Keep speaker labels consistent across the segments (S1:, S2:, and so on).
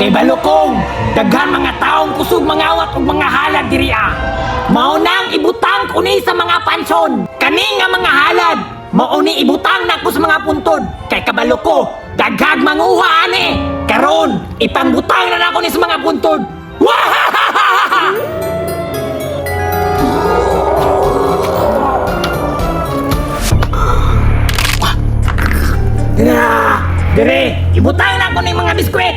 S1: Kay balukong, daghan mga taong kusog mangawat og mga halad diri ah. Mao nang ibutang ko ni sa mga pansyon. Kani nga mga halad, mao ni ibutang nako sa mga puntod. Kay kabalo ko, daghag manguha ani. Karon, ipangbutang na nako ni sa mga puntod. Wahahaha! Na, dire, ibutang na ko ni mga biskwit.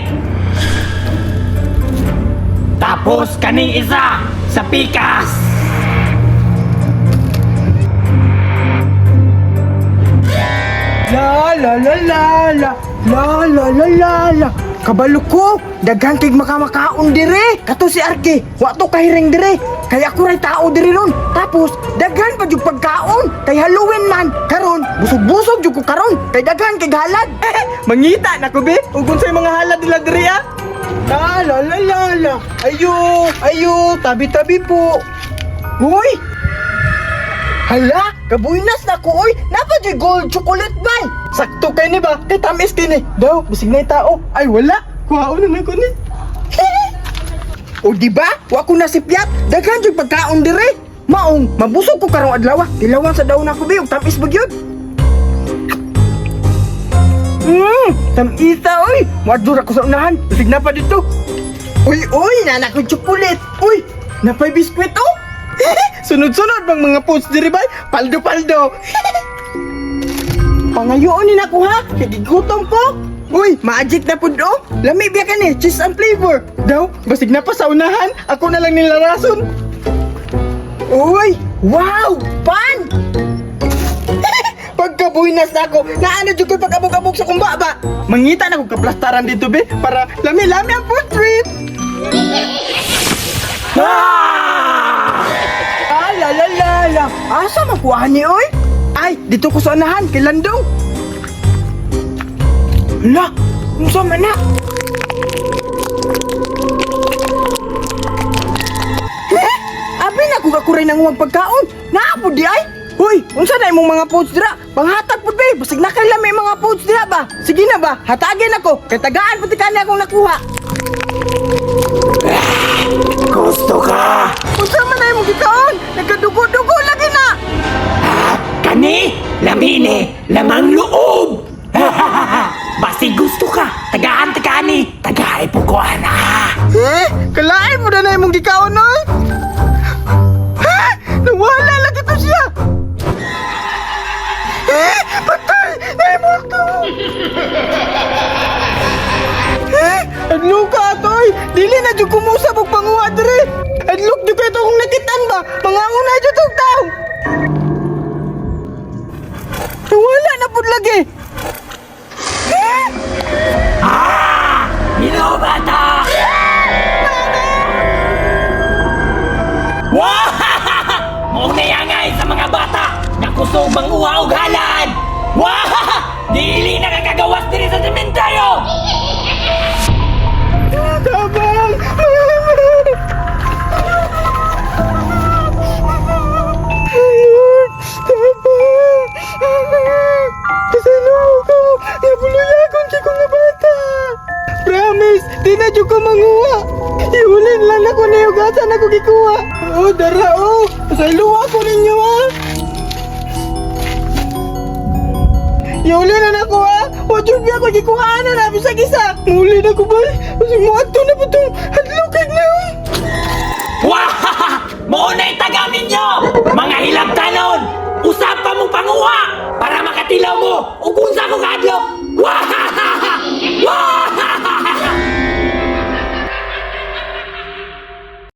S1: Tapos kaning isa sa pikas.
S2: La la la la la la la la la la. Kabalo ko, daghan kay makamakaon dire. Kato si Arke, wa to kahiring dire. Kay ako ray tao dire ron. Tapos daghan pa jud pagkaon kay Halloween man. Karon, busog-busog jud ko karon kay daghan kay halad.
S3: Mangita na ko be, ug unsay mga halad nila diri ah.
S2: La la la la la. Ayo, ayo, tabi-tabi po. Hoy! Hala, kabuinas na ko oy. Napa jud gold chocolate bay.
S3: Sakto kay ni ba? Kay tamis kay ni. Daw, bisig na tao. Ay wala. Kuhaon na lang ko ni.
S2: O di ba? Wa ko na sipyat. Daghan jud pagkaon dire. Maong mabusog ko karong adlaw. Tilawan sa daw na ko bi og tamis ba gyud. Tamisa oy. Moadto ra ko sa unahan.
S3: Bisig na pa dito.
S2: Uy, uy, nana ko chocolate. Uy, napay biskwit oh.
S3: Sunod-sunod bang mga foods diri bay? Paldo-paldo.
S2: Pangayoon ni nako ha. Kay gigutom ko. Uy, magic na pud oh. Lami biya kani, cheese and flavor.
S3: Daw, basig na pa sa unahan. Ako na lang nilarason.
S2: Uy, wow, pan. Pagkabuinas na ako, naano jud ko pag-abog-abog sa kumba ba?
S3: Mangita na kog kaplastaran dito be para lami-lami ang food trip.
S1: Ah!
S2: Ah, la la la la. Asa makuha ni oy? Ay, dito ko sa unahan kay Landong. Hala, unsa man na? Eh, abi na ko kakuray ng uwang pagkaon. Naa di ay. Hoy, unsa na imong mga foods dira? Panghatag pud be, basig na kay lami mga foods dira ba? Sige na ba, hatagin ako. Kay tagaan pud kani akong nakuha.
S1: Gusto ka?
S2: Unsa man na imong gikaon? Nagkadugo-dugo lagi na.
S1: Kani, lamine, lamang loob. Basi gusto ka, tagaan tagaan tagay po ko ana.
S3: Eh, kalain mo na na imong gikaon oy. Ha? Nawala lagi to siya. Eh, patay! Naimulto! Eh, adlok ka atoy! Dili na jud kumusab og panguha diri. Adlok jud kay akong nakitan ba? Panganguna jud tong tao. Nawala na pud lagi.
S1: Ah! Binobata! Wah! Mao na yangay sa mga bata nga kusog manguha og halad. Wah! Dili na kakagawas diri sa sementeryo.
S3: Tabang! Tabang! Pasalo ko! Nabuluyagon kay ko nga bata! Promise! Di na jud ko manguha! Iulin lang ako na yung na ko gikuha! Oh, dara oh! Pasalo ako ninyo ha! Iulin na nako ha! Wa jud biya ko gikuha na na bisag isa! Muli na ko ba? Kasi mo adto na po tong